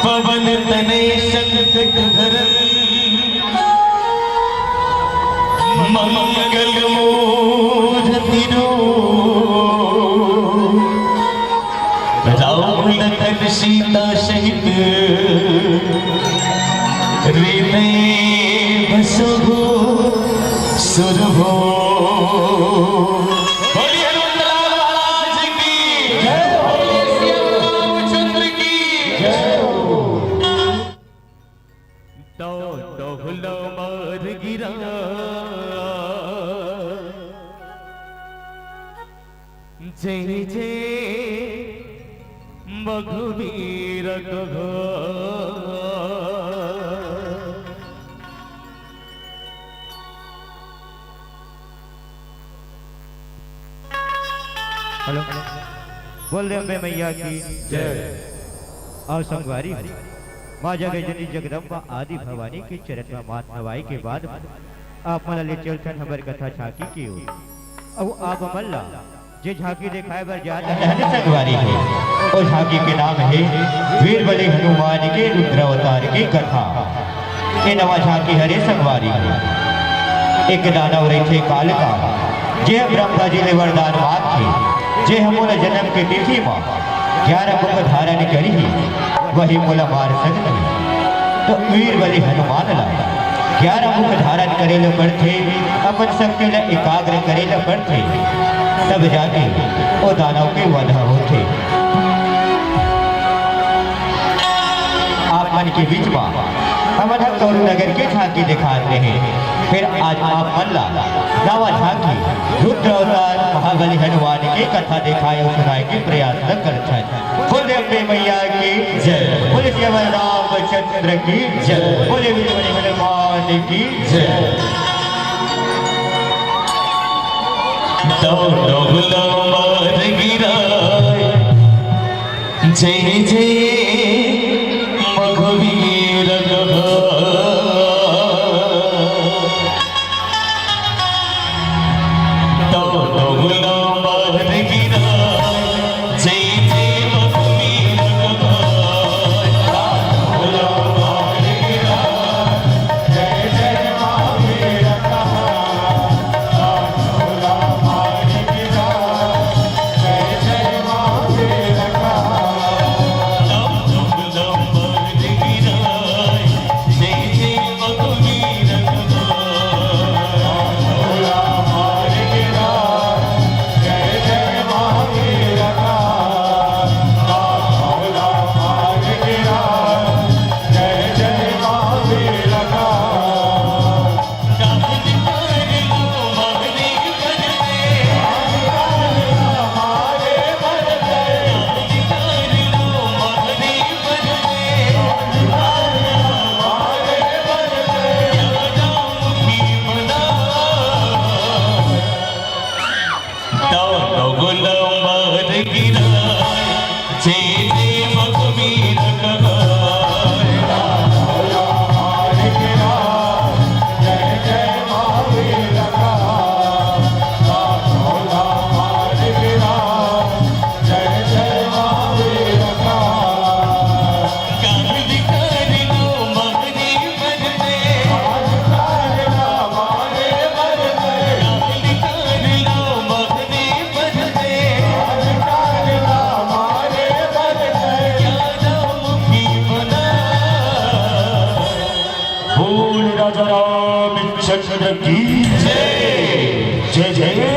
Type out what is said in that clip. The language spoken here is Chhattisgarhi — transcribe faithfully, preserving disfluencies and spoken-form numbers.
पवन तनय संकट हरन मंगल मूर्ति रूप। राम लखन सीता सहित हृदय बसहु सुरभूप। बोलिए हनुमंतलाल महाराज की जय, बोलिए सियावर रामचंद्र की जय। दो दोहलो मार गिरा, जय जय मघुवीर कहो। हेलो, बोल रहे अम्बे मैया की जय। और संगवारी हो, माँ जगत जननी जगदम्बा आदि भवानी के चरण में माथ नवाई के बाद आप मन ला ले चलथन हमर कथा झांकी के ओर। अउ आप मन ला जे झांकी देखाए बर जात हन संगवारी हो, ओ झांकी के नाम हे वीर बलि हनुमान के रुद्र अवतार के कथा। ये नवा झांकी हरे संगवारी हो। एक दानव रहिथे काल का, जे ब्रह्मा जी ले वरदान मांगथे, जे हमन ला जन्म के तिथि मा ग्यारह मुख धारण करही, वही मोला मार सकही। तो वीर बलि हनुमान ला ग्यारह मुख धारण करे ल पड़थे, अपन शक्ति ला एकाग्र करे ल पड़थे, तब जाके ओ दानव के वध होथे। आप मन के बीच मा हमन ह कौरव नगर के झांकी दिखात रहे, फिर आज आप मन ला नवा झांकी रुद्र अवतार महाबली हनुमान के कथा दिखाए अउ सुनाए के प्रयास ल करथन। बोल दे अम्बे मैया की जय। बोले सियावर रामचंद्र की जय। बोले वीर बलि हनुमान की जय। दो दोहलो मार गिराए, जय जय मघुवीर कहो। बोल राजा रामचंद्र की जय। जय जय